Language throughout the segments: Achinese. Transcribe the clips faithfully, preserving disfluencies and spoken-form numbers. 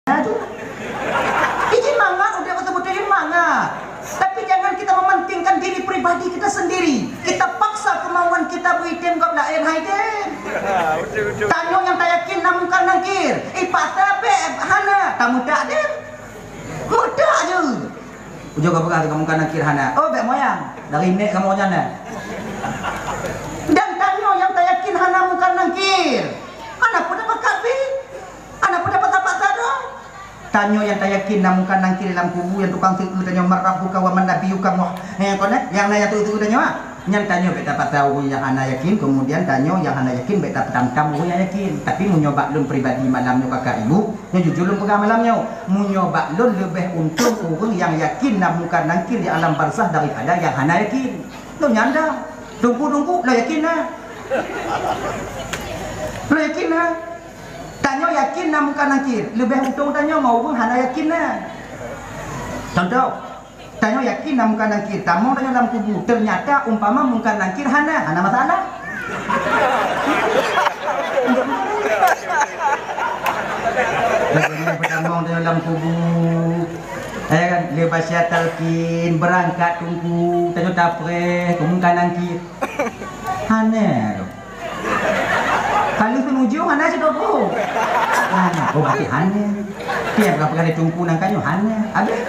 Aduh. Ini mangat, udah betul-betul ini mangat. Tapi jangan kita mementingkan diri pribadi kita sendiri. Kita paksa kemauan kita beritim gob laén, hai dem. Tanyoe nyang tayakin na Mungkar Nangkir. Ipaksa pih hana, tameudak dem. Meudak je. Ujong ka peugah teuka Mungkar Nangkir hana. Oh, bèk moyang. Dari nek kamoe nyan, eh. Dan tanyoe nyang tayakin hana Mungkar Nangkir. Hana peue tapakat pih. Hana peue tapaksa-paksa droe. Tanyoe nyang tayakin na Mungkar Nangkir lam kubu, nyang tukang seu-eu tanyoe, "Man rabbuka wa man nabiyyuka muh-," eh, kon, eh? Nyang na nyang seu-eu tanyoe, ah. Nyan tanyoe bèk tapaksa ureueng nyang hana yakin, kemudian tanyoe nyang hana yakin bèk tatam-tam ureueng nyang yakin. Tapi meunyoe bak lôn pribadi malam nyoe kakak ibu, nyoe jujur lôn peugah malam nyoe, meunyoe bak lôn leubeh untông ureueng nyang yakin na Mungkar Nangkir di alam barzakh daripada nyang hana yakin. Lôn nyanda. Teungku-teungku, lôn yakin na. Lôn yakin na. Tanyoe yakin na Mungkar Nangkir, leubeh untông tanyoe ngon ureueng hana yakin na. Contoh, tanyoe yakin na Mungkar Nangkir, tamong tanyoe lam kubu, teunyata umpama Mungkar Nangkir hana, hana masalah. Lagèe nyan peutamong tanyoe lam kubu, eh kan, lé baca talqin, beurangkat teungku, tanyoe tapreh keu Mungkar Nangkir. Hana tu. Ka lheueh keuneuk ujông hana sidroe. Hana. Oh, berarti hana. Tiep ka peugah lé teungku nangka nyoe hana. Habis.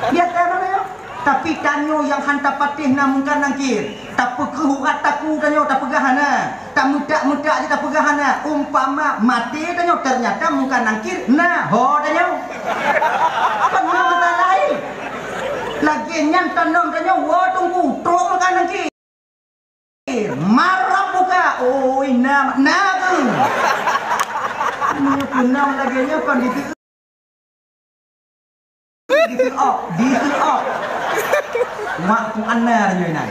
Biasa mana ya? Tapi tanyoe nyang han tapatéh na Mungkar Nangkir. Tapeukeuh urat taku tanyoe tapeugah hana. Tameutak-meutak jih tapeugah hana. Umpama maté tanyoe, ternyata Mungkar Nangkir na ho tanyoe. Peue masalah laén? Lagèe nyan tanom tanyoe, woe teungku, trok Mungkar Nangkir. Man rabbuka, oi, na, na keuh. Nyoe keunong lagèe nyoe kon diteu-, diteuok, diteuok. Mak ku ana nyoe nan.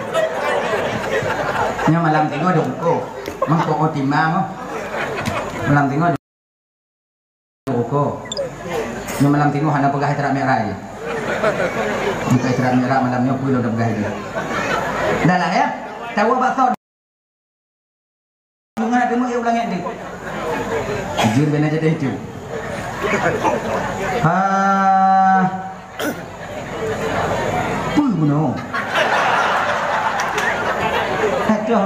Nyoe malam tigo dong ko. Mangko timang. Malam tigo Ruko. Nyoe malam tingoh hana peugah Isra Mi'raj. Bukan Isra Mi'raj malam nyoe, peue lom tapeugah itu. Dah lah ya. Tawa bakso. Bunga deungoe ya ulang ya deh. Jujur benar jadi itu. Ha. Peue bunoe? Aduh.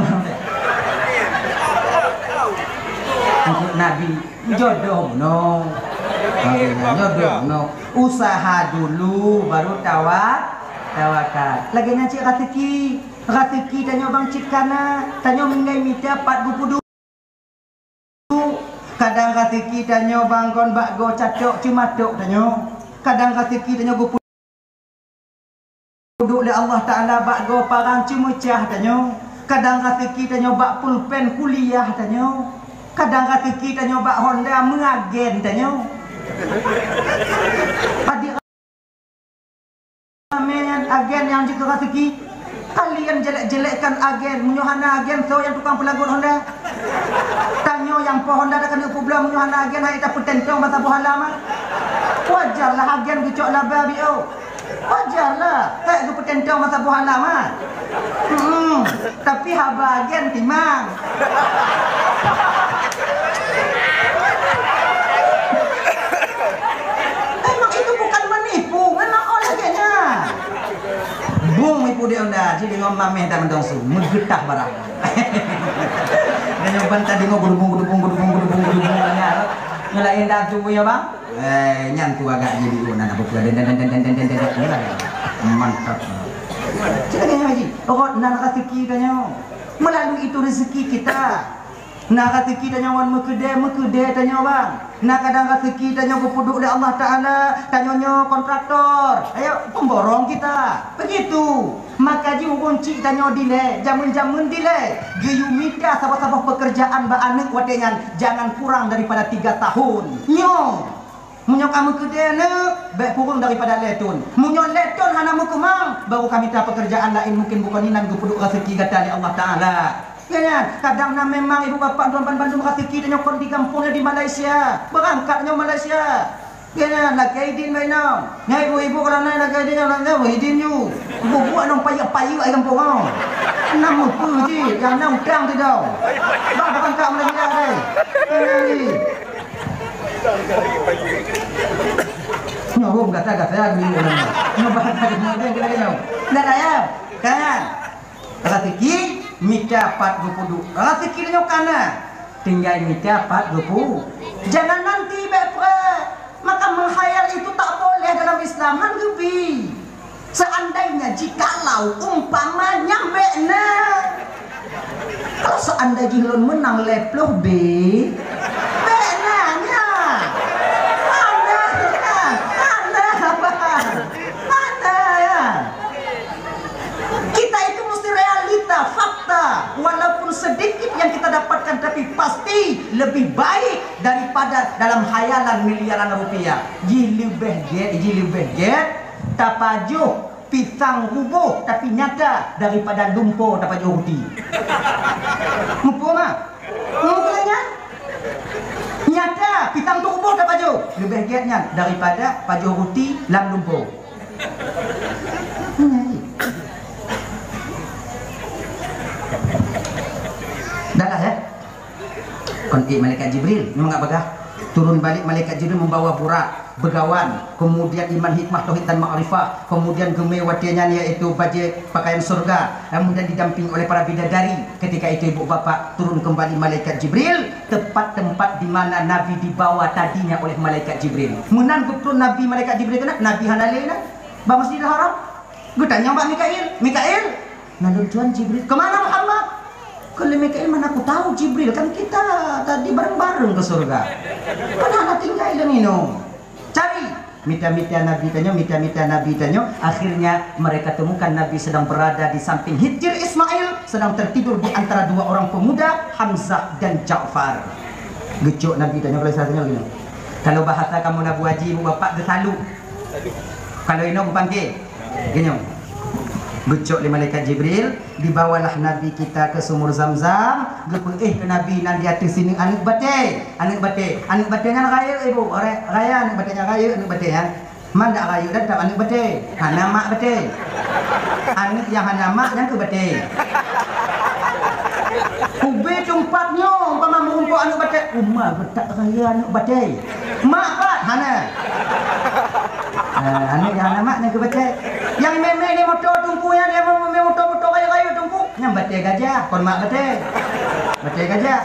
Untuk Nabi, jodoh bunoe. Jodoh bunoe. Usaha dulu, baru tawa-, tawakal. Lagèe nyan cit raseuki. Raseuki tanyoe bang cit kana. Tanyoe minggai mita pat geupeuduek. Kadang raseuki tanyoe bang kon bak goe catok ceumatok tanyoe. Kadang raseuki tanyoe geupeuduek lé Allah Taala bak goe parang ceumeucah tanyoe. Kadang raseuki tanyoe bak pulpen kuliah tanyoe. Kadang raseuki tanyoe bak honda meuagen tanyoe. Padi Ramé nyan agen nyang jeuet keu raseuki. Kalian jelek-jelekkan agen, meunyoe hana agen, soe nyang tukang peulagot honda? Tanyoe nyang po honda takeuneuk peubloe, meunyoe hana agen, hai tapeutentong masa boh alam, ah. Wajarlah agen geucok laba biôh. Wajarlah, hai geupeutentong masa boh alam, ah. Hmm. Tapi haba agen timang. Memang itu bukan menipu, memang oleh dia. Bung ibu dia onda, jadi ngom mameh dan mendong su, menggetah barang. Dan yang ban tadi ngom gudubung, gudubung, gudubung, gudubung, gudubung, nyan. Nyelain dah tu ya bang. Eh, nyan tu agak jadi, oh, nana buku, den, den, den. Mantap. Cakap dengan Haji, oh, nana rezeki tanya. Melalui itu rezeki kita. Na raseuki tanyoe ngon meukeudè, meukeudè tanyoe bang. Na kadang raseuki tanyoe geupeuduek lé Allah Taala, tanyoe nyoe kontraktor. Ayo, pemborong kita. Begitu. Maka ji ureueng chik tanyoe dilèe, jameun-jameun dilèe. Geuyue mita saboh-saboh pekerjaan bak aneuk watèe nyan, jangan kurang daripada tiga tahun. Nyoe. Meunyoe ka meukeudè aneuk, bèk kureueng daripada lhèe thon. Meunyoe lhèe thon hana meukeumang, baru ka mita peukeurjaan laén, mungken bukon inan geupeuduek raseuki gata lé Allah Taala. Ya nyan, kadang na memang ibu bapak tuan ban bandum raseuki tanyoe kon di gampông nyoe di Malaysia. Beurangkat nyoe Malaysia. Ya nyan, lakèe idin bak inong. Nyan ibu-ibu kalau na lakèe idin nyoe, nyan idin ju. Bubuak nong payek-payek ai gampông nyoe. Nam meupeue jih, nyang na utang sidroe. Bah beurangkat Malaysia deh. Ya nyan jih. Gata-gata geulinyueng ureueng nyan. Nyoe bahasa geulinyueng ureueng nyan. Ndak ada ya? Kan? Raseuki mita pat geupeuduek. Raseuki nyoe kana, tinggai mita pat geupeu. Jangan nanti bèk preh. Maka menghayal itu tak boleh dalam Islam. Han geubi. Seandainya, jikalau, umpama, nyang bèk na. Kalau seandai jih lôn meunang lhèe ploh B, bèk na nyan. Hana nyan. Hana, Abang. Hana nyan. Kita itu mesti realita, fakta. Walaupun sedikit yang kita dapatkan, tapi pasti lebih baik daripada dalam khayalan miliaran rupiah. Jih leubeh gèt, jih leubeh gèt tapajoh pisang ruboh tapi nyata daripada lumpo tapajoh ruti. Muphom, ha? Muphom nyan? Nyata, pisang tu ruboh tapajoh. Leubeh gèt nyan daripada pajoh ruti lam lumpo. Dah lah, ya? Kon ék malaikat Jibril, memang agak bagah. Turun balik malaikat Jibril membawa Burak, beugawan, kemudian iman, hikmah, tauhid dan makrifah, kemudian geumé watèe nyan yaitu bajèe pakaian surga, kemudian didampingi oleh para bidadari. Ketika itu ibu bapak turun kembali malaikat Jibril, tepat tempat di mana Nabi dibawa tadinya oleh malaikat Jibril. Meunan geutrôn Nabi malaikat Jibril keunan, Nabi hana lé na, bak Masjidil Haram. Geutanyong bak Mikail, "Mikail, na lôn tuan Jibril." "Kemana Muhammad?" "Keu lé Mikail, mana aku tahu Jibril, kan kita tadi bareng-bareng ke surga. Kan hana tinggai lé minum." Cari, mita-mita Nabi tanyoe, mita-mita Nabi tanyoe. Akhirnya mereka temukan Nabi sedang berada di samping Hijir Ismail, sedang tertidur di antara dua orang pemuda, Hamzah dan Ja'far. Geucok Nabi tanyoe, kalau istilah tanyoe gini. Kalau bahasa kamoe na bu haji, bu bapak, geusalu. Kalau inoe geupangke, geunyoe. Geucok lé malaikat Jibril, dibawalah Nabi kita ke sumur Zamzam, geupeuéh keu Nabi nan di ateueh sineuk aneuk batèe. Aneuk batèe. Aneuk batèe nyan rayeuk, ibu. Ra-, raya aneuk batèe nyan, rayeuk aneuk batèe nyan. Man dak rayeuk dan tam aneuk batèe. Hana mak batèe. Aneuk nyang hana mak nyan keuh batèe. Ubé teumpat nyoe umpama meurumpok aneuk batèe. Uma geutak raya aneuk batèe. Mak pat hana. Ah, aneuk nyang hana mak nyan keuh batèe. Nyang mè-mè lé moto teungku nyan, nyang mè-mè moto-moto rayeuk-rayeuk teungku, nyan batèe gajah, kon mak batèe. Batèe gajah.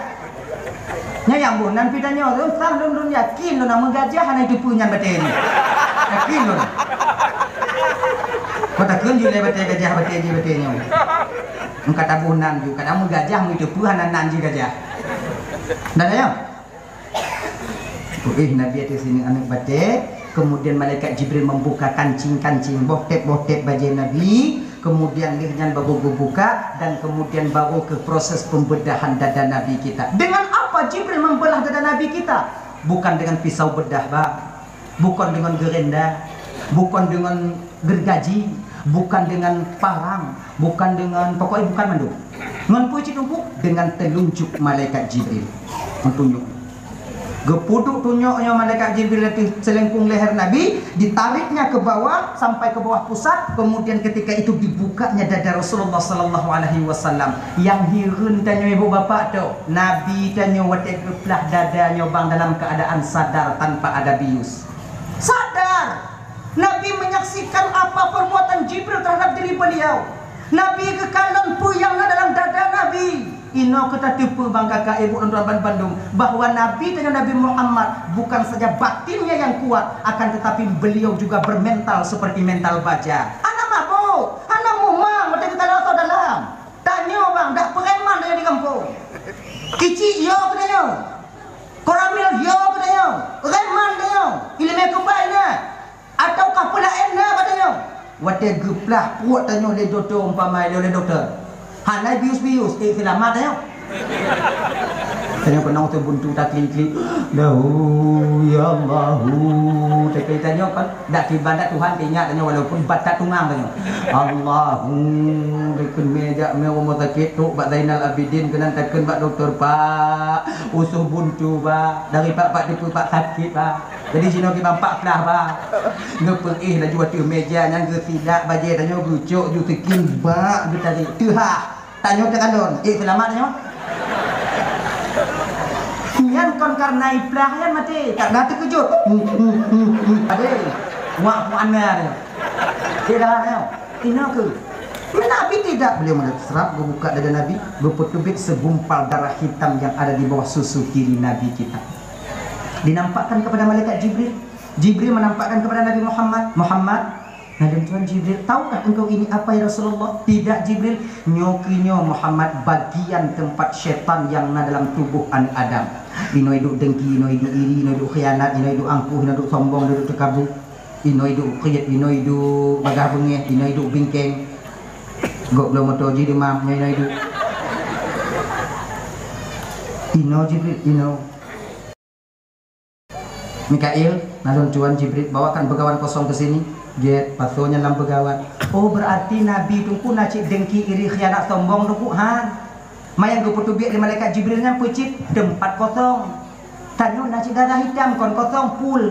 Nyan nyang boh nan pih tanyoe, lôn sang lôn, lôn yakin lôn, nama gajah hana iteupeue nyan batèe nyoe. Yakin lôn. Kota keun jih lé batèe gajah, batèe jih batèe nyoe. Engka taboh nan ju, kadang meugajah meuteupeue hana nan jih gajah. Dah ya? Kuih Nabi ateueh sineuk aneuk batèe, kemudian malaikat Jibril membuka kancing-kancing, boh tép-boh tép bajèe Nabi, kemudian lheueh nyan baru geubuka, dan kemudian baru ke proses pembedahan dada Nabi kita. Dengan apa Jibril membelah dada Nabi kita? Bukan dengan pisau bedah, Bang. Bukan dengan gerenda, bukan dengan gergaji, bukan dengan parang, bukan dengan, pokoknya bukan mandum. Ngon peue cit teungku? Dengan telunjuk malaikat Jibril. Meutunyok. Geupeuduek tunyok nyoe malaikat Jibril ateueh selengkung leher Nabi, ditariknya ke bawah sampai ke bawah pusat, kemudian ketika itu dibukanya dada Rasulullah sallallahu alaihi wasallam. Nyang hireuen tanyoe ibu bapak tu, Nabi tanyoe watèe geuplah dada nyoe bang dalam keadaan sadar tanpa ada bius. Sadar! Nabi menyaksikan apa perbuatan Jibril terhadap diri beliau. Nabi geukalon peue nyang na dalam dada Nabi. Inoe keu tateupeue bang kakak ibu lôn tuan bandum bahwa Nabi tanyoe Nabi Muhammad bukan saja batinnya yang kuat, akan tetapi beliau juga bermental seperti mental baja. Hana mabök, hana mumang watèe geukalon atau dalam. Tanyoe bang, dak preman tanyoe di gampông. Kicik yo keu tanyoe. Koramil yo keu tanyoe. Preman tanyoe. Ileumèe keubai na. Ataukah peulaén na bak tanyoe? Watèe geuplah pruet tanyoe lé dokto, umpama lé dokto. Hana bius-bius, eh, seulamat tanyoe. Tanyoe keunong teubuntu taklik-klik. Lahu, ya Allahu. Tapi tanyoe kan dak kiban dak Tuhan teuingat tanyoe walaupun bat tatungang tanyoe. Allahu, geukheun mé jak mé rumoh sakét trok bak Zainal Abidin keunan takheun bak dokto, "Pak, usoh buntu, Pak. Dari Pak, Pak teupeu Pak sakét, Pak." Jadi jinoe kiban pat plah, Pak. Geupeuéh laju ateueh méja nyan geusilak bajèe tanyoe geucok ju sikin bak geutarek. Teuhah. Tanyoe teukalon. Eh, seulamat tanyoe. Nyan kon karena iplah nyan maté, karena teukeujot. Padé. Wak mu'anna dia. Dia dah tahu. Inoe keuh. Nabi tidak, beliau melihat serap, geubuka dada Nabi, geupeuteubiet segumpal darah hitam yang ada di bawah susu kiri Nabi kita. Dinampakkan kepada malaikat Jibril. Jibril menampakkan kepada Nabi Muhammad, "Muhammad, nah, dan Tuhan Jibril, tahukah engkau ini apa, ya Rasulullah?" "Tidak, Jibril." "Nyoe keuh nyoe, Muhammad, bagian tempat syaitan yang na dalam tubuh aneuk Adam. Inoe iduek dengki, inoe iduek iri, inoe iduek khianat, inoe iduek angkuh, inoe iduek sombong, inoe iduek teukabu, inoe iduek kriet, inoe iduek bagah beungéh, inoe iduek bingkeng." Gob bloe moto jih dimam, nyoe inoe iduek. "Inoe, Jibril, inoe." "Mikail, nah, lôn tuan Jibril, bawakan begawan kosong ke sini." Gét, pasoe nyan lam begawan. Oh, berarti Nabi Teungku na cit dengki, iri, khianat, sombong Teungku, han. Manyang geupeuteubiet lé malaikat Jibril nyan peue cit, tempat kosong. Tanyoe na cit darah hitam, kon kosong, full.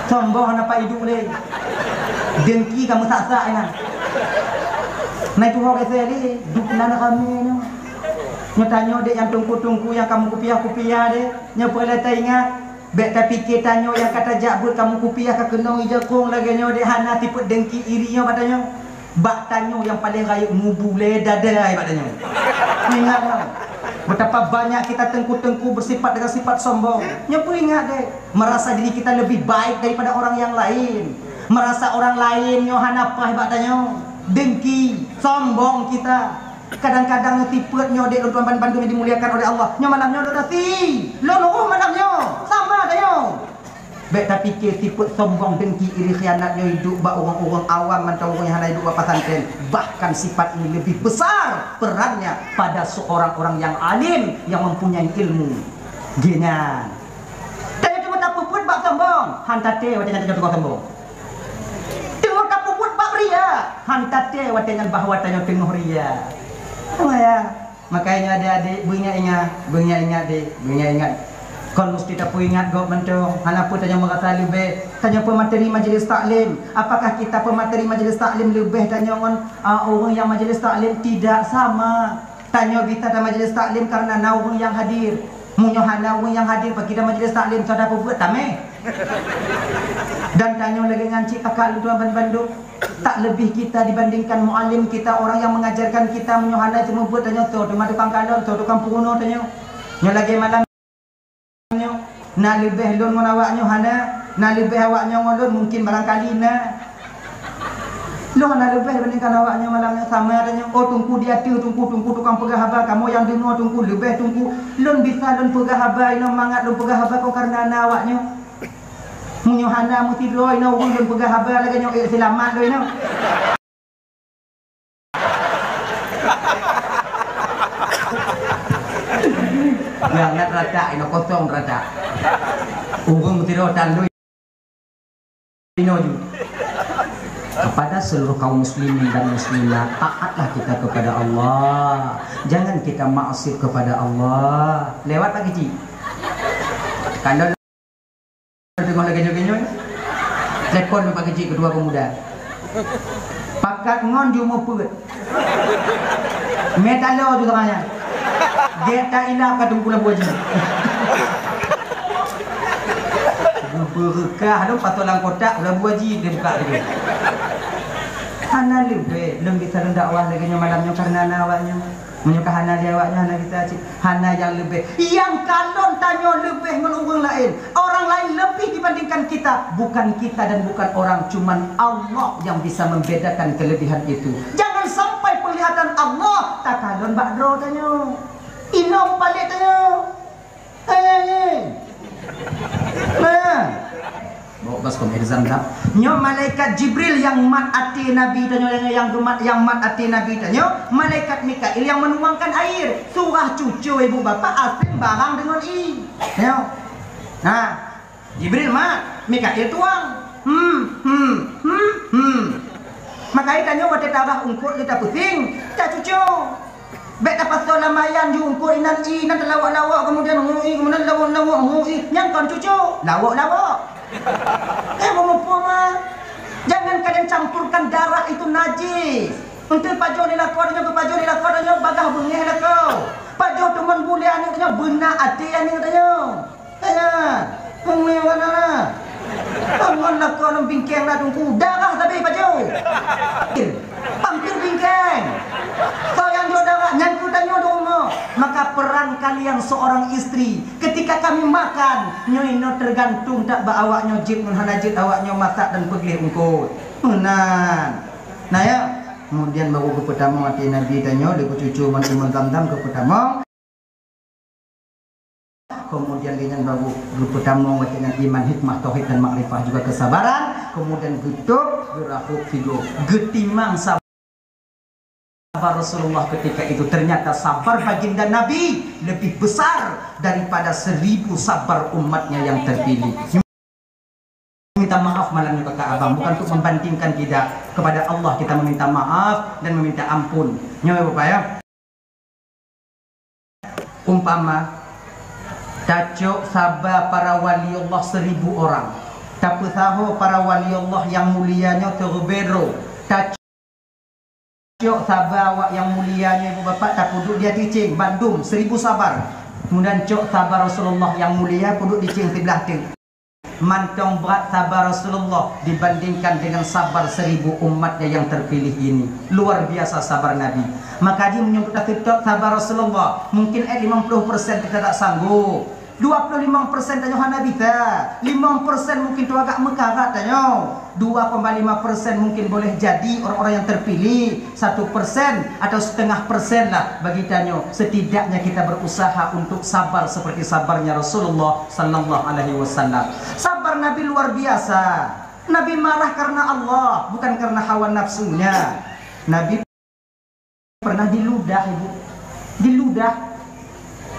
Sombong hana pai iduek lé. Dengki ka meusak-sak nyan. Na itu ho geusé lé, duek nan ramé nyoe. Nyoe tanyoe dek nyang teungku-teungku nyang ka meukupiah-kupiah dek, nyoe peue lé taingat. Bèk tapike tanyoe nyang ka tajak beuet ka meukupiah ka keunong ija kong lagèe nyoe dek, hana tipeuet dengki iri nyoe bak tanyoe. Bak tanyoe nyang paleng rayeuk mubu lé dadai bak tanyoe. Ingat lah, betapa banyak kita teungku-teungku bersifat dengan sifat sombong. Nyoe peuingat deh, merasa diri kita lebih baik daripada orang yang lain. Merasa orang lain nyoe hana paih bak tanyoe. Dengki, sombong kita. Kadang-kadang nyoe tipeuet nyoe dek lôn tuan ban bandum yang dimuliakan oleh Allah. Nyoe malam nyoe lôn rasi. Lôn uroh malam nyoe. Sama tanyoe. Bèk tapike sifeuet sombong, dengki, iri, khianat nyoe iduek bak ureueng-ureueng awam mantong, ureueng nyang hana iduek bak pesantren. Bahkan sifat ini lebih besar perannya pada seorang orang yang alim, yang mempunyai ilmu. Geuh nyan. Tanyoe teungoh tapeubuet bak sombong, han taté watèe nyan tanyoe teungoh sombong. Teungoh tapeubuet bak ria, han taté watèe nyan bahwa tanyoe teungoh ria. Sama ya. Makanya adik-adik, beuingat-ingat, beuingat-ingat deh, beuingat-ingat. Kon musti tapeuingat gob mantong, hana peue tanyoe meurasa leubeh. Tanyoe peumateri majelis taklim. Apakah kita peumateri majelis taklim leubeh tanyoe ngon, ah, ureueng nyang majelis taklim? Tidak sama. Tanyoe bisa ta majelis taklim karena na ureueng nyang hadir. Meunyoe hana ureueng nyang hadir, pakri ta majelis taklim, soe tapeubuet tamè. Dan tanyoe lagèe nyan cit kakak lôn tuan ban bandum. Tak lebih kita dibandingkan muallim kita, orang yang mengajarkan kita, meunyoe hana teuma buet tanyoe, soe teuma tukang kalon, soe tukang peurunoe tanyoe. Nyoe lagèe malam nyoe, na leubeh lôn ngon awak nyoe hana, na leubeh awak nyoe ngon lôn mungkin barangkali na. Lôn hana leubeh dibandingkan awak nyoe malam nyoe, sama tanyoe. Oh, teungku di ateueh, teungku, teungku tukang peugah haba, kamoe nyang deungoe teungku, leubeh teungku. Lôn bisa lôn peugah haba, inoe mangat lôn peugah haba kon kareuna na awak nyoe. Meunyoe hana meusidroe inoe ureueng lôn peugah haba lagèe nyoe, eh, seulamat lôn inoe. Nyang na ratak inoe kosong ratak. Ureueng meusidroe tan lôn inoe ju. Kepada seluruh kaum muslimin dan muslimat, taatlah kita kepada Allah. Jangan kita maksiat kepada Allah. Lewat lagi, Cik. Kalau Teungoh lagèe nyoe-nyoe, telepon Pak Keuchik, Ketua Pemuda. Pakat ngon ju meupeuet. Mé talo ju sama nyan. Gèt ta ilap ka teungku Labu Haji. Geubeureukat lom pasoe lam kotak Labu Haji dibuka tu. Hana leubeh lôn bisa lôn dakwah lagèe nyoe malam nyoe kareuna na awak nyoe. Meunyoe ka hana lé awak nyan, hana gisa cit, hana nyang leubeh. Nyang kalon tanyoe leubeh ngon ureueng laén. Orang lain lebih dibandingkan kita. Bukan kita dan bukan orang, cuman Allah yang bisa membedakan kelebihan itu. Jangan sampai penglihatan Allah takalon bak droe tanyoe. Inoe mupalek tanyoe. Hai, hai, hai. Nah. Bawa baskom air zam-zam. Nyoe malaikat Jibril nyang mat até Nabi tanyoe, nyang, nyang geumat, nyang mat até Nabi tanyoe, malaikat Mikail nyang menuangkan air. Surah cucoe ibu bapak aseng barang deungon ie. Nyoe. Nah, Jibril mat, Mikail tuang. Hmm, hmm, hmm, hmm. Makajih tanyoe watèe tarah eungkôt lé tapeusieng, tacuco. Bèk tapasoe lambayan ju eungkôt inan ie, inan talawok-lawok, kemudian ngui, kemudian lawok-lawok, ngui, nyan kon cuco, lawok-lawok. Eh, meumuphom, ah. Jangan kalian campurkan darah itu najis. Enteuk pajoh lé lakoe tanyoe, pajoh lé lakoe tanyoe, bagaih beungéh lakoe. Pajoh teumon bu lé aneuk tanyoe, beuna até aneuk tanyoe. Tanyoe, beungéh wana. Teungku, darah sabe baju. Pampir bingkeng. Soe nyang jok darah, nyan keu tanyoe di rumoh. Maka peran kalian seorang istri, ketika kami makan, nyoe inoe tergantung that bak awak nyoe jeuet ngon hana jeuet awak nyoe masak dan peugleh eungkôt. Meunan. Nah ya, kemudian baru geupeutamong até Nabi tanyoe, lé cucu ngon imeum Zamzam geupeutamong. Kemudian dengan baru geupeutamong dengan iman, hikmah, tauhid dan makrifah juga kesabaran, kemudian geutôb, geurahôb sigoe, geutimang sabar Rasulullah ketika itu. Ternyata sabar baginda Nabi lebih besar daripada seribu sabar umatnya yang terpilih. Minta maaf malam ini kakak abang, bukan untuk membandingkan, tidak. Kepada Allah kita meminta maaf dan meminta ampun. Nyoe Bapak ya. Umpama, tacok saba para wali Allah seribu orang, tapeusaho para wali Allah yang mulia nyoe terubero, tacok saba awak yang mulia nyoe ibu bapak tapeuduek di ateueh céng bandum seribu sabar, mudan cok saba Rasulullah yang mulia peuduek di céng siblah teuk. Mantong brat sabar Rasulullah dibandingkan dengan sabar seribu umatnya yang terpilih ini. Luar biasa sabar Nabi. Maka di meunyoe kita tetap sabar Rasulullah, mungkin eh lima puluh persen kita tak sanggup. Dua puluh lima persen tanyoe hana bisa. Lima persen mungkin tu agak meukarat tanyoe. Dua koma lima persen mungkin boleh jadi orang-orang yang terpilih. Satu persen atau setengah persen lah bagi tanyoe. Setidaknya kita berusaha untuk sabar seperti sabarnya Rasulullah sallallahu alaihi wasallam. Sabar Nabi luar biasa. Nabi marah karena Allah, bukan karena hawa nafsunya. Nabi pernah diludah, Ibu. Diludah.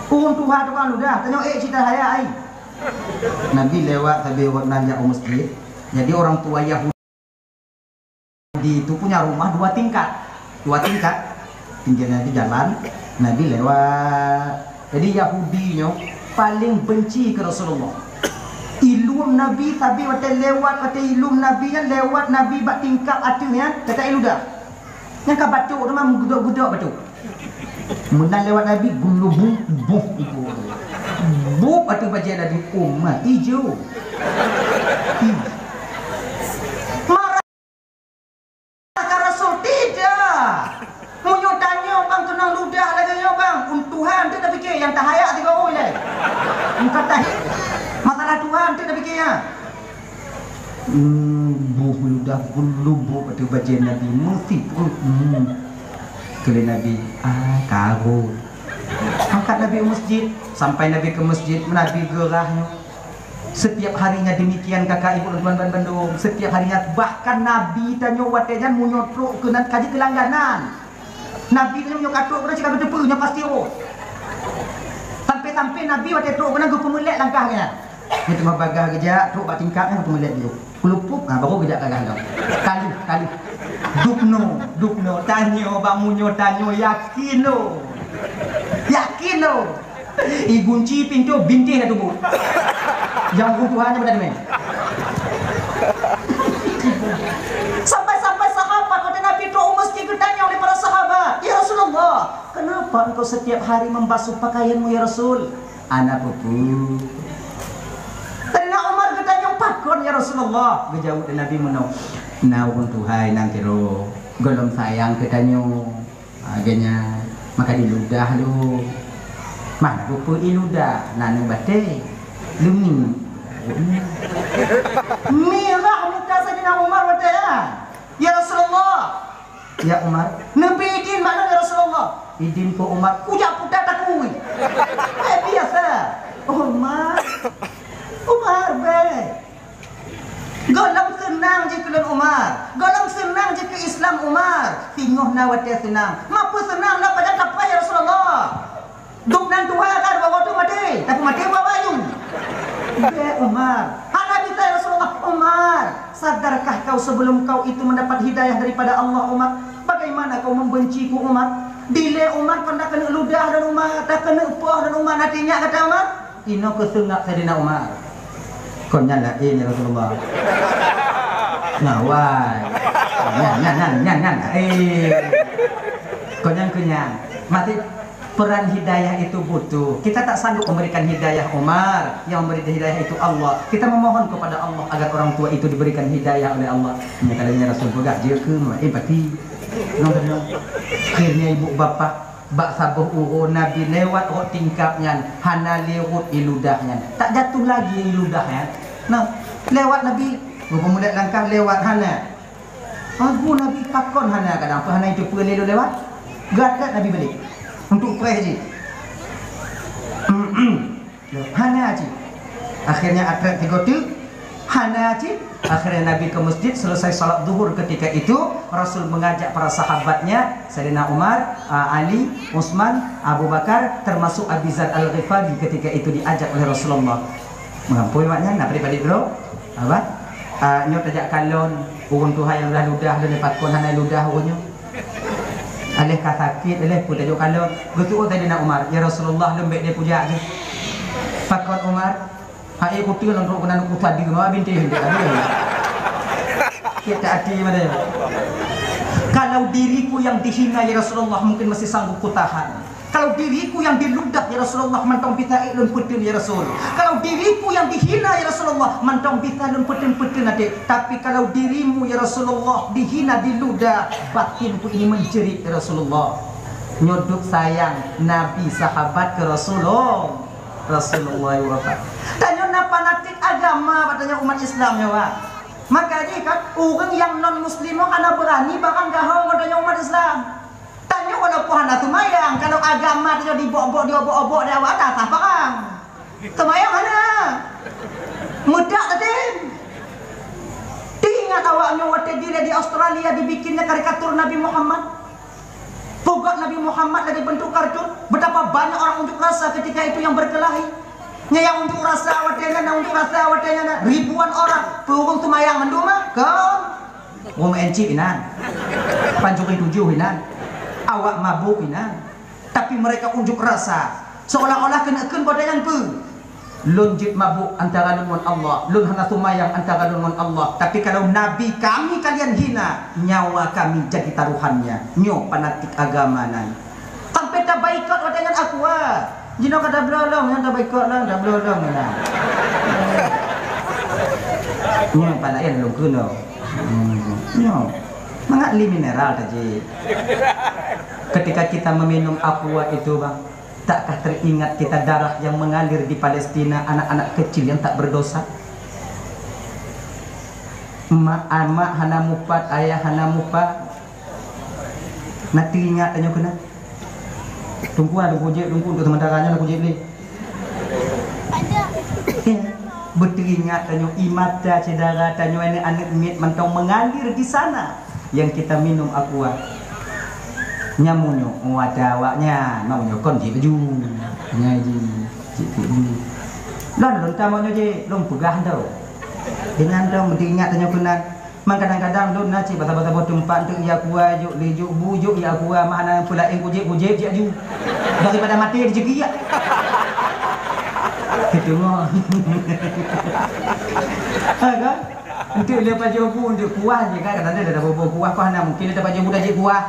Ureueng tuha tukang ludah, tanyoe ék cita haya ai. Nabi lewat sabe awak nan jak u masjid. Jadi orang tua Yahudi Yahudi itu punya rumah dua tingkat. Dua tingkat. Tinggi Nabi jalan, Nabi lewat. Jadi Yahudi nyoe paling benci ke Rasulullah. Ilum Nabi sabe watée lewat, watée ilum Nabi nyan lewat Nabi bak tingkat ateueh nyan, kata iludah. Nyang ka batuk tu mah meugudok-gudok batuk. Meunan lewat Nabi, gulubu, buh, ibu. Buh, ateueh bajée Nabi, oh, mati ju. Ih. Marah ka Rasul, tidak. Meunyoe tanyoe bang keunong ludah lagée nyoe bang, un Tuhan tu tapike nyang tahaya tiga ureueng ilée. Bukan tahi. Masalah Tuhan tu tapike ya. Hmm, buh ludah gulubu ateueh bajée Nabi, meusi pun. Hmm. Keu lé Nabi, ah, karot. Angkat Nabi u masjid, sampai Nabi ke masjid, Nabi geurah nyoe. Setiap harinya demikian, kakak ibu dan tuan-tuan bandum. Setiap harinya, bahkan Nabi tanyoe watée nyan meunyoe trok keunan ka jeuet keu langganan. Nabi tanyoe meunyoe ka trok keunan cit ka geuteupeue nyoe pasti roh. Sampai-sampai Nabi watée trok keunan geupeumeulet langkah geuh nyan. Nyoe teuma bagah geujak trok bak tingkat nyan geupeumeulet dulu. Kulupuk, ha, baru geujak ka gandong. Kaluh, kaluh. Dubnoe, dubnoe. Tanyoe bak meunyoe tanyoe yakin lo. Yakin lo. Igunci pintoe bintéh dah tubuh. Nyang butuhan nyan pada demen. Sampai-sampai sahabat kata Nabi trok u masjid geutanyong lé para sahabat, "Ya Rasulullah, kenapa engkau setiap hari membasuh pakaianmu ya Rasul?" Ana peue. Saidina Umar geutanyong, "Pakon ya Rasulullah?" Geujaweueb lé Nabi meunoe, "Na ureueng tuha nyang keudroe gohlom sayang keu tanyoe." Lagée nyan, maka diludah lom. Mah na peue iludah, na neu batée. Leumi. Mirah muka Saidina Umar watée nyan. "Ya Rasulullah." "Ya Umar." "Neubri idin bak lôn ya Rasulullah." "Idin peue Umar?" "Kujak puta takui." Eh, biasa. "Umar. Umar, beh." Gohlom seunang jih keu lôn Umar. Gohlom seunang jih keu Islam Umar. Singoh na watée seunang. Ma peue seunang na pajan tapai ya Rasulullah. Dubnan tuha ka dua watée maté. Tapi maté dua bayu. Beh Umar. Hana bisa ya Rasulullah. Umar, sadarkah kau sebelum kau itu mendapat hidayah daripada Allah Umar? Bagaimana kau membenciku Umar? Dilée Umar kon takeuneuk ludah dan Umar, takeuneuk poh dan Umar, na teuingat kata Umar? Inoe keuseungap Saidina Umar. Kon nyan laén ya Rasulullah. Ngawai. Nyan, nyan, nyan, nyan, nyan. Eh. Kon nyan keu nyan. Maté Peran hidayah itu butuh. Kita tak sanggup memberikan hidayah Umar. Yang memberi hidayah itu Allah. Kita memohon kepada Allah agar orang tua itu diberikan hidayah oleh Allah. Hanya kalau Rasul peugah, dia ke, eh, pati. Akhirnya ibu bapak, bak saboh uroe Nabi lewat rot tingkap nyan, hana lé rot i ludah nyan. Tak jatuh lagi i ludah nyan. Nah, lewat Nabi, geupeumulet langkah lewat hana. Lagu Nabi pakon hana, kadang apa hana itu peureulée lewat. Gata Nabi balik untuk preh ji. Hana cit. Akhirnya atret tiga teuk. Hana cit. Akhirnya Nabi ke masjid, selesai salat zuhur ketika itu, Rasul mengajak para sahabatnya, Saidina Umar, a, Ali, Utsman, Abu Bakar, termasuk Abi Dzar Al-Ghifari ketika itu diajak oleh Rasulullah. Mengampui awaknyan, nak padit-padit droe. Apa? A, nyoe tajak kalon, ureuëng tuha nyang ludah-ludah, lôn pakon hana ludah ureuëng nyoe. Aléh ka sakét, aléh peue tajok kalon. Geutuoh Saidina Umar, "Ya Rasulullah, lôn bék deh kujak jih." Pakon Umar, "Hai kuteue lôn trok keunan kuta di ma binti hindeh." Kita hati mana ya? "Kalau diriku yang dihina, ya Rasulullah, mungkin masih sanggup kutahan. Kalau diriku yang diludah, ya Rasulullah, mantong bisa ék lôn peuteun, ya Rasul. Kalau diriku yang dihina, ya Rasulullah, mantong bisa lôn peuteun-peuteun até. Tapi kalau dirimu, ya Rasulullah, dihina, diludah, batinku ini menjerit, ya Rasulullah." Nyoe duek sayang Nabi sahabat keu Rasulullah. Rasulullah wafat. Tanyoe na fanatik agama, bak tanyoe umat Islam nyoe, Pak. Maka jih kan, ureuëng nyang non muslim nyoe hana beurani barang gaho ngon tanyoe umat Islam. Tanyoe walaupun hana seumayang, kalau agama tanyoe dibok-bok, diobok-obok di awak atas, apa kan? Seumayang hana. Meudak teuh. Teuingat awak nyoe watée dilée di Australia dibikinnya karikatur Nabi Muhammad. Pugot Nabi Muhammad lagi bentuk kartun. Betapa banyak orang unjuk rasa ketika itu yang berkelahi. Nyang unjuk rasa watée nyan, unjuk rasa watée nyan, ribuan orang. Peureugueng seumayang mandum mah, kon. Wong N C inan. Pancuri tujuh inan. Awak mabuk inan. Tapi mereka unjuk rasa. Seolah-olah keuneuk kheun pada nyan peue. Lôn jeuet mabuk antara lôn ngon Allah, lôn hana seumayang antara lôn ngon Allah. Tapi kalau Nabi kami kalian hina, nyawa kami jadi taruhannya. Nyoe fanatik agama nan. Sampai tabaikot watée nyan Aqua. Jinoe ka tabloe lom, nyan tabaikot lom, tabloe lom nyan. Nyoe pala nyan lôn keunoe. Hmm, nyoe. Mangat li mineral taji. Ketika kita meminum Aqua itu, Bang, takkah teringat kita darah yang mengalir di Palestina, anak-anak kecil yang tak berdosa? Mak, mak hana mupat, ayah hana mupat. Na teuingat tanyoe keunan? Tungku, ada kujék, tungku, untuk sementara nyoe na kujék lé. Ya, beuteuingat tanyoe, ie mata syedara tanyoe, aneuk-aneuk miet mantong mengalir di sana. Yang kita minum Aqua. Nyan meunyoe, oh, ada awaknyan, mak meunyoe kon jih laju. Nyan jih, cit laju. Lôn, lôn tamong nyoe jih, lôn peugah tu. Dengan tu, meuingat tanyoe keunan. Mang kadang-kadang lôn na cit basa-basa boh teumpat untuk ie Aqua, jok lé, jok bu, jok ie Aqua, mak hana peulaén kujék-kujék cit laju. Daripada maté di jeukia. Keuteumo. Ha, kan? Untuk lé pajoh bu, untuk kuah je kan, kadang-kadang ada boh-boh kuah, kuah na mungkin ada pajoh bu dah jeuet kuah.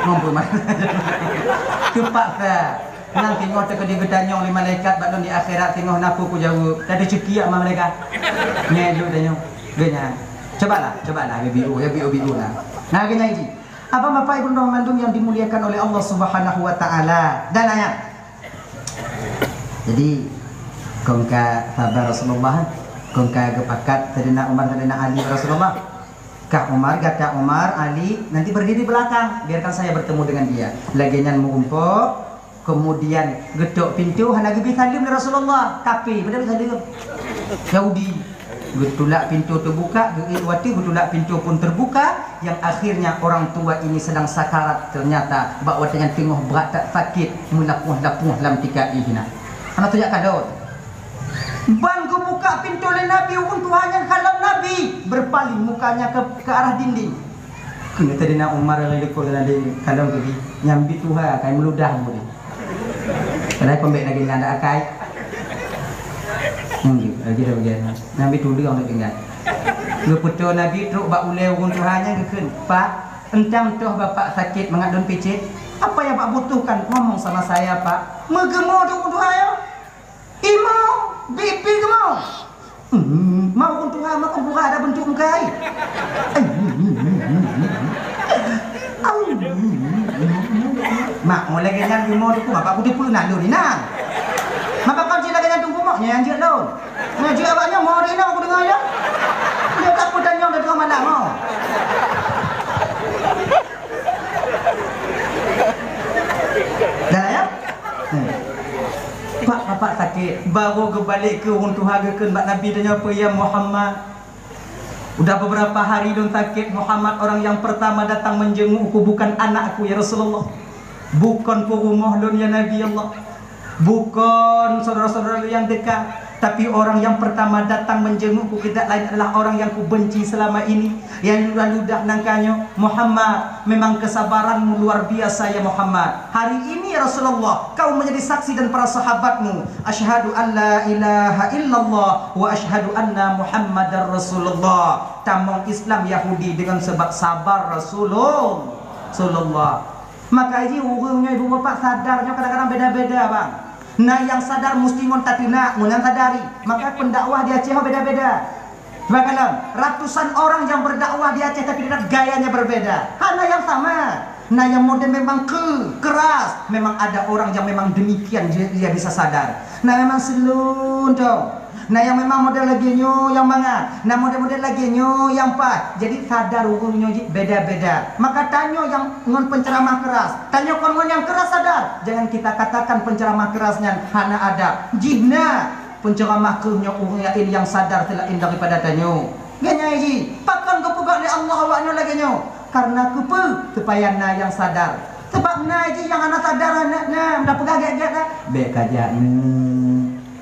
Mampu mah. Terpaksa. Nang teungoh teukeudi geutanyong lé malaikat bak lôn di akhirat, teungoh na peue kujaweueb. Tadi ceukiak ma malaikat. Nyan lôn tanyong. Geuhnyan. Cobalah, cobalah, biu-biu, ya biu-biu lah. Nah, geuhnyan ji. Abang, Bapak, Ibu, Teungku mandum yang dimuliakan oleh Allah Subhanahu wa Taala. Dan ayat. Jadi, kon ka saban Rasulullah, kon ka geupakat Saidina Umar, Saidina Ali, Rasulullah. Kah Umar, gata Umar, Ali, nanti berdiri belakang, biarkan saya bertemu dengan dia. Lagée nyan meurumpok, kemudian geutok pintoe hana geubri saleuem lé Rasulullah, tapi beda saleuem. Yahudi. Geutulak pintoe teubuka, geuék watée geutulak pintoe pun terbuka, yang akhirnya orang tua ini sedang sakarat ternyata, bak watée nyan teungoh brat that sakét, meulapuh-lapuh lam tika ié na. Hana tujak kadot. Ban geubuka pintoe lé Nabi, ureuëng tuha nyan kalon Nabi, berpaling mukanya ke, ke arah dinding. Keuneuk Saidina Umar lagée likot tadi kalon keubi, nyang bi tuha kai meuludah bu deh. Padahai pembek lagée nyan dak akai. Hmm, lagée dah bagian. Nyang bi tuleueng dak tinggai. Geupeutoe Nabi trok bak ulée ureuëng tuha nyan geukheun, "Pak, entang toh bapak sakét mangat lôn picét? Apa Pak butuhkan, ngomong sama saya, Pak. Meugeumô tu ureueng tuha nyoe. Imo, biet-biet geumo. Hmm, mau ureueng tuha, mau ureueng tuha ada bentuk muka ai. Mak, mulai lagèe nyan geumo tu, maka aku teupeu nak lôn inan. Maka kon cit lagèe nyan teungku mak, nyan jeuet lôn. Nyan jeuet awak nyoe, mo deh nyoe aku deungoe ya. Dia tak pun tanyong dari malam, mo. Dah ya? Hmm. Pak, bapak sakét. Baru geubalek keu ureueng tuha geukheun bak Nabi, tanyong peue, "Ya Muhammad, udah beberapa hari lôn sakét, Muhammad. Orang yang pertama datang menjengukku bukan anakku, ya Rasulullah. Bukan peurumoh lôn, ya Nabi Allah. Bukon syedara-syedara lôn nyang deuka, tapi orang yang pertama datang menjengukku tidak lain adalah orang yang kubenci selama ini, yang ludah-ludah nangka nyoe, Muhammad, memang kesabaranmu luar biasa, ya Muhammad. Hari ini, ya Rasulullah, kau menjadi saksi dan para sahabatmu. Asyhadu an la ilaha illallah wa asyhadu anna Muhammadar Rasulullah." Tamong Islam Yahudi dengan sebab sabar Rasulullah. Maka jih ureueng nyoe ibu bapak sadar nyoe kadang-kadang beda-beda, bang. Na nyang sadar musti ngon tateunak, ngon nyang sadari. Maka pendakwah di Aceh beda-beda. Coba kalon, ratusan orang yang berdakwah di Aceh tapi tetap gayanya berbeda. Hana yang sama. Na nyang model memang ke-, keras, memang ada orang yang memang demikian dia, dia bisa sadar. Na memang slow dong. Na nyang memang model lagèe nyoe nyang mangat, na model-model lagèe nyoe nyang paih. Jadi sadar ureueng nyoe jih beda-beda. Maka tanyoe nyang ngon penceramah keras, tanyoe kon ngon nyang keras sadar. Jangan kita katakan penceramah keras nyan hana adab. Jih na penceramah keuh nyoe ureueng laén nyang sadar seulaén daripada tanyoe. Nyan jih, pakon geupeugah lé Allah awak nyoe lagèe nyoe? Karena keupeue? Supaya na nyang sadar. Sebab na jih nyang hana sadar, na, na, na peugah gét-gét, na. Bèk kajak, na.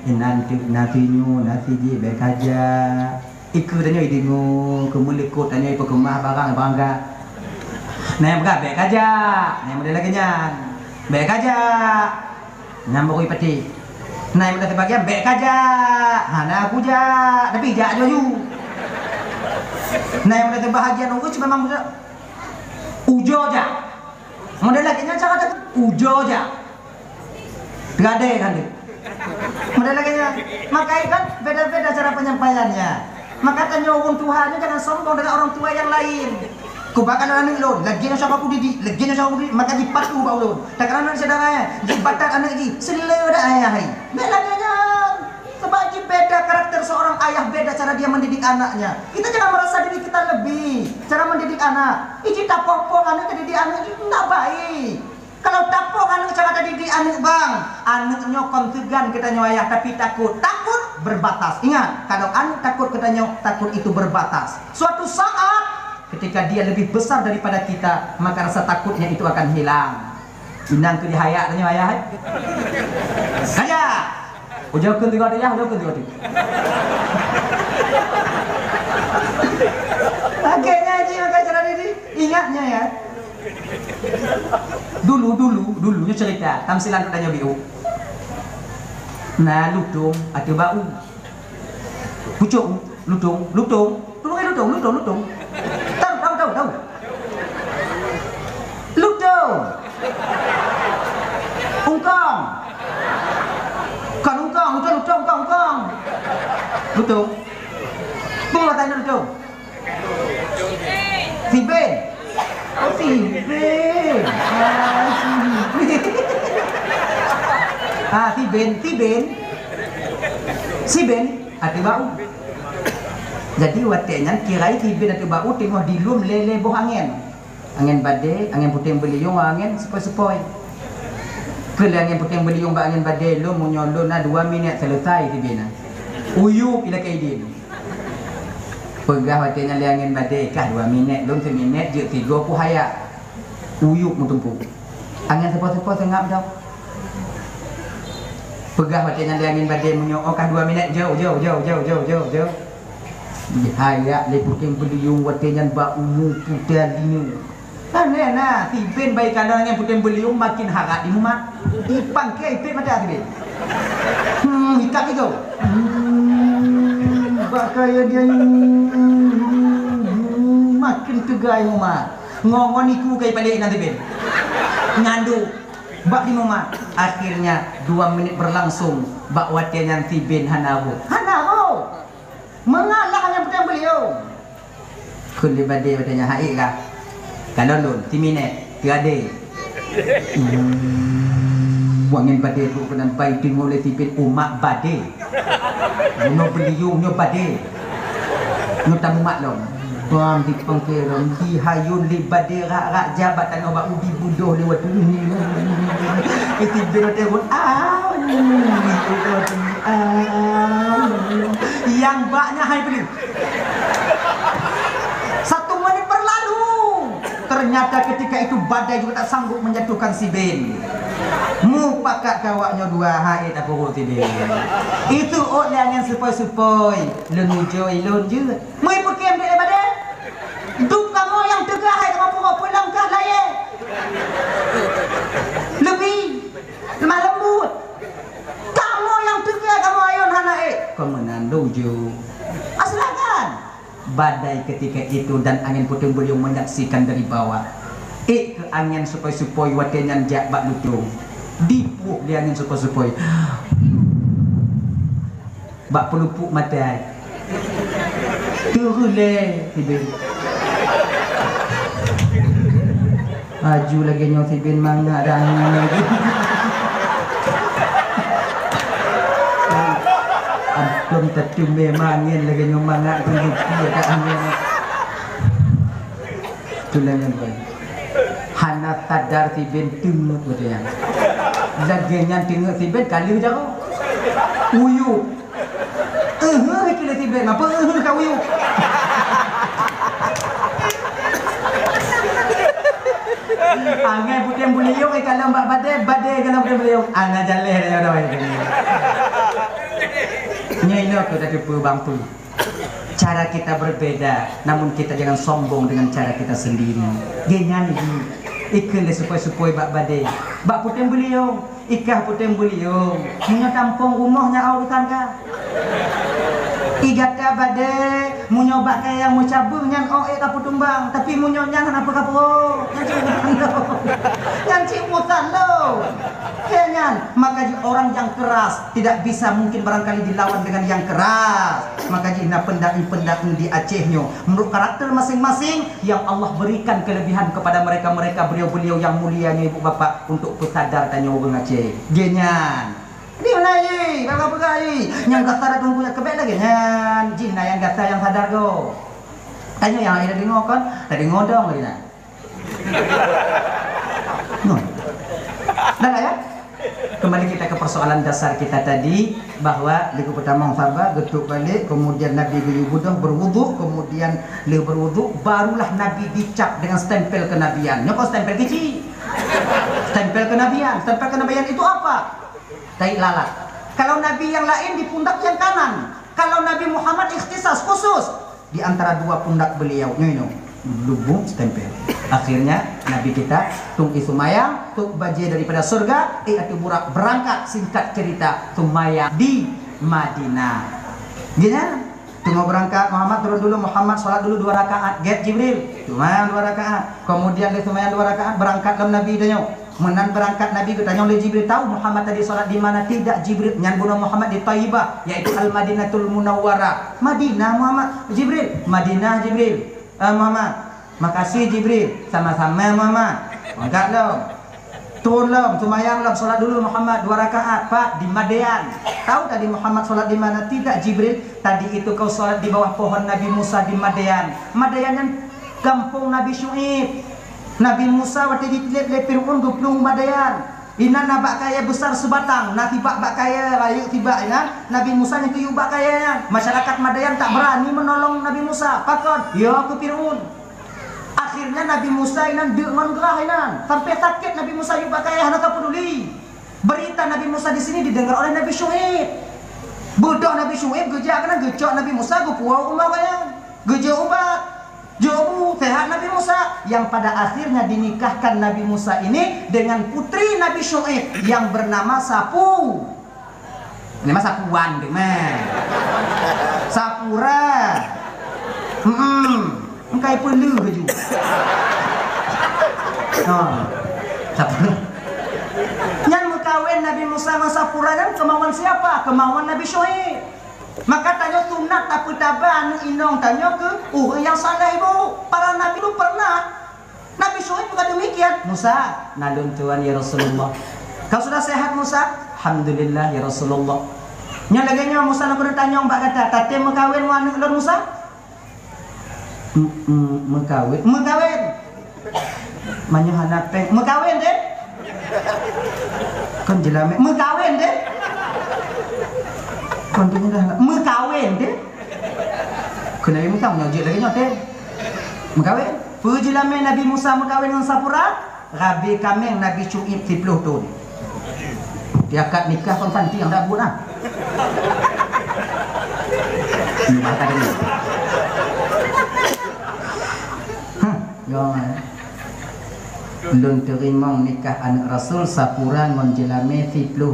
Inan teuk na sinyoe, na sijih, bèk kajak. Ikeue tanyoe ideungoe, keu meulikot tanyoe ipeukeumah barang, barang ka. Na nyang peugah, "Bèk kajak." Na nyang model lagèe nyan, "Bèk kajak." Nyan baru ipati. Na nyang model sibagian, "Bèk kajak." Hana kujak, tapi jak laju. Na nyang model sibagian ureueng memang ujoe jak. Model lagèe nyan cara kata ujoe jak. Gadai kan dia. Model lagèe nyan. Maka kan beda-beda cara penyampaiannya. Maka tanyoe ureueng tuha nyoe jangan sombong dengan orang tua yang lain. Kubahkan aneuk lôn, lagèe nyoe cara kudidik, lagèe nyoe cara kudidik, maka jipatuh bak ulôn. Takalon aneuk syedara, jibatat aneuk jih, seuleu dak ayah hai. Bèk lagèe nyan. Sebab jih beda karakter seorang ayah, beda cara dia mendidik anaknya. Kita jangan merasa diri kita lebih cara mendidik anak. Ih, jih tapoh-poh aneuk, tadidik aneuk jih ndak baik. Kalau tapoh aneuk cara tadidik aneuk bang, aneuk nyoe kon seugan keu tanyoe ayah, tapi takot. Takot berbatas. Ingat, kalau aneuk takot keu tanyoe, takot itu berbatas. Suatu saat, ketika dia lebih besar daripada kita, maka rasa takutnya itu akan hilang. Inang keu dihayak tanyoe ayah, eh? Kajak! Ujoe kheun tiga tu ya, ujoe kheun tiga tu. Lagèe nyan jih makai cara didik. Ingat nyan ya. Dulu, dulu, dulu nyoe cerita, tamsilan tanyoe biu. Na lutông ateueh bak u. Pucok u, lutông, lutông. Tolong, eh, lutông, lutông, lutông. Tahu, tahu, tahu, tahu. Lutông. Ungkong. Kon ungkong, lutông, lutông, ungkong, ungkong. Lutông. Peue tanya lutông? Siben. Oh, siben. Ah, siben. Ah, siben, siben. Siben ateueh bak u. Jadi watèe nyan kirai siben ateueh bak u teungoh dilom lé-lé boh angèn. Angèn badé, angèn puténg beuliung, angèn seupoi-seupoi. Keu lé angèn puténg beuliung bak angèn badé lom, meunyoe lom na dua minèt seuleusoe siben nyan. Uyup ilakèe idin. Peugah watèe nyan lé angèn badé, kah dua minèt, lôn siminèt jeuet sigoe kuhayak. Uyup meutumpôk. Angèn seupôt-seupôt seungab dong. Peugah watèe nyan lé angèn badé meunyoe, oh, kah dua minèt, jauh, jauh, jauh. Jihayak lé puténg beuliung watèe nyan bak umu puténg linyo. Aneh na, siben bai kalon angèn puténg beuliung makin harat dimumat. Ipangkée ipét mata siben. Hmm, ikat igoe. Hmm, bak kayèe dia, hmm, makin teuga imumat. Ngo-ngo niku kai palek inan siben. Nyan duek bak di mumat. Akhirnya dua menit berlangsung, bak watèe nyan si Ben hana rhot. Hana rhot. Mengalah nyan peuteng beuliong. Kheun lé badé watèe nyan, "Hai kah? Kalon lôn, si Minet, teuadé." Hmm, wangian badé tu keunan bai teungoh lé si Ben umat badé. Bunoe beuliong nyoe badé. Nyoe tamumat lom. Bang dipangke lom, dihayôn lé badé rak-rak jabat tanoh bak udi budoh lewat tu. Isi biro terun, au, au. Yang baknya hai beli. Satu menit berlalu. Ternyata ketika itu badai juga tak sanggup menjatuhkan si Ben. Mupakat keu awak nyoe dua, hai tak urut si Ben. Itu ôt lé angén sepoi-sepoi. Lôn ujoe lôn jeuet. Meuipeukém dek lé badé. Dup kamoe nyang teuga hai kamoe peurunoe peulangkah layèe. Leubèh lemah lembut. Kamoe nyang teuga kamoe ayôn hana ék. Keu meunan lôn jeuet. Silakan. Badai ketika itu dan angin puting beliung menyaksikan dari bawah. Ék keu angin sepoi-sepoi watèe nyan jak bak lutông. Dipuih lé angin sepoi-sepoi. Bak peulupuk maté. Teureulée si Ben. Aju lagèe nyoe si Ben mangat dah angén lagi. Ampun, tetumé mangen lagèe nyoe mangat geulupi dah angén. Tulang nyan, hana sadar si Ben teungeut watèe nyan. Lagèe nyan teungeut si Ben ka lheueh jaroe. Uyup. Eheuh, keu lé si Ben, apa eheuh ka uyup? Angén puting beuliong, eh, kalon bak badé, badé kalon puting beuliong. Ana jaleh dah nyoe. Nyoe inoe keu tateupeue bang peue. Cara kita berbeda, namun kita jangan sombong dengan cara kita sendiri. Geuh nyan jih, ikheun lé sepoi-sepoi bak badé, bak puténg beuliong, ikah puténg beuliong. Meunyoe tampông rumoh nyan urusan ka. I gata badé, meunyoe bak kayèe nyang meucabeueng nyan, oh, ék ka peutumbang. Tapi meunyoe nyan hana peue ka peurunoe, nyan cit urusan lôn. Nyan cit urusan lôn. Keu nyan, maka jih orang yang keras tidak bisa mungkin barangkali dilawan dengan yang keras. Maka jih na peundak-peundak di Aceh nyoe. Menurut karakter masing-masing yang Allah berikan kelebihan kepada mereka-mereka beliau-beliau yang mulia nyoe ibu bapak untuk peusadar tanyoe ureueng Aceh. Geuh nyan. Di mana jih? Baka peugah jih? Nyang gata dak teungku nyang keubek lagèe nyan. Jih na nyang gata nyang sadar go. Tanyoe nyang laén deungoe kon, tadi ngodong lagèe nyan. Nah. Dah ya? Kembali kita ke persoalan dasar kita tadi, bahwa leuku pertama sabar, geutôp balek, kemudian Nabi geuyue beudôh, berwuduk, kemudian lheueh berwuduk, barulah Nabi dicap dengan stempel kenabian. Nyoe kon stempel keuci. Stempel kenabian. Stempel kenabian itu apa? Tahi lalat. Kalau nabi yang lain di pundak yang kanan. Kalau Nabi Muhammad ikhtisas khusus. Di antara dua pundak beliau, nyoe, nyoe, lubuk stempel. Akhirnya, Nabi kita, tung i seumayang, tuk bajèe daripada surga, i ateueh burak, berangkat, singkat cerita, seumayang di Madinah. Geuh nyan, teungoh berangkat, Muhammad turun dulu, Muhammad sholat dulu dua rakaat, gèt Jibril, seumayang dua rakaat. Kemudian, lheueh seumayang dua rakaat, berangkat lom Nabi tanyoe. Meunan beurangkat Nabi geutanyong lé Jibril, "Tahu Muhammad tadi sholat di mana?" "Tidak, Jibril." Nyan bunoe Muhammad di Thaibah, yaitu Al-Madinatul Munawwarah. "Madinah, Muhammad." "Jibril." "Madinah, Jibril." "Eh, Muhammad." "Makasih, Jibril." "Sama-sama, Muhammad." Mangkat lom. Turun lom, seumayang lom, sholat dulu Muhammad dua rakaat, Pak, di Madian. "Tahu tadi Muhammad sholat di mana?" "Tidak, Jibril. Tadi itu kau sholat di bawah pohon Nabi Musa di Madian." Madian nyan gampông Nabi Syu'aib. Nabi Musa watèe jitiléb lé Fir'aun geuplueng u Madian. Inan na bak kayèe beusar seubatang, na sibak bak kayèe rayeuk sibak inan. Nabi Musa nyang geuyue bak kayèe nyan. Masyarakat Madian tak beurani meunolong Nabi Musa. Pakon? Ya, keu Fir'aun. Akhirnya Nabi Musa inan deuk ngon grah inan. Sampai sakét Nabi Musa yue bak kayèe hana tapeuduli. Berita Nabi Musa di sini didengar oleh Nabi Syu'aib. Beudôh Nabi Syu'aib geujak keunan geucok Nabi Musa geupuwoe u rumoh kayèe. Geujok ubat. Jok bu, sehat Nabi Musa, yang pada akhirnya dinikahkan Nabi Musa ini dengan putri Nabi Syu'aib yang bernama Sapu. Ini mah Sapuan tu mah. Sapura. Hmm, engkai peuleuh ju. Ha. Nyan meukawen Nabi Musa ngon Safura nyan keumawan siapa? Keumawan Nabi Syuaib. Maka tanyoe sunat tapeutaba aneuk inong tanyoe keu ureueng nyang saleh, Bu. Para nabi dulu pernah. Nabi Syuaib juga demikian. "Musa, na lôn tuan ya Rasulullah." "Kau sudah sehat, Musa?" "Alhamdulillah ya Rasulullah." Nyan lagèe nyoe Musa na keuneuk tanyong bak gata, "Tatem meukawen ngon aneuk lôn, Musa?" "M-, m-, meukawen." "Meukawen." Meunyoe hana péng, "Meukawen deh." Kon jeulamé, "Meukawen deh." Kon tu mudah lah, "Meukawen deh." Keuneuk meukawen nyoe jeuet lagèe nyoe teh. "Meukawen." Peue jeulamé Nabi Musa meukawen ngon Safura? Rabe kaméng Nabi Syuaib siplôh thôn. Di akad nikah kon panti nyang dak buet ah. Ini mata dia. Hah, ya. Lôn teurimong nikah aneuk Rasul Safura ngon jeulamé siplôh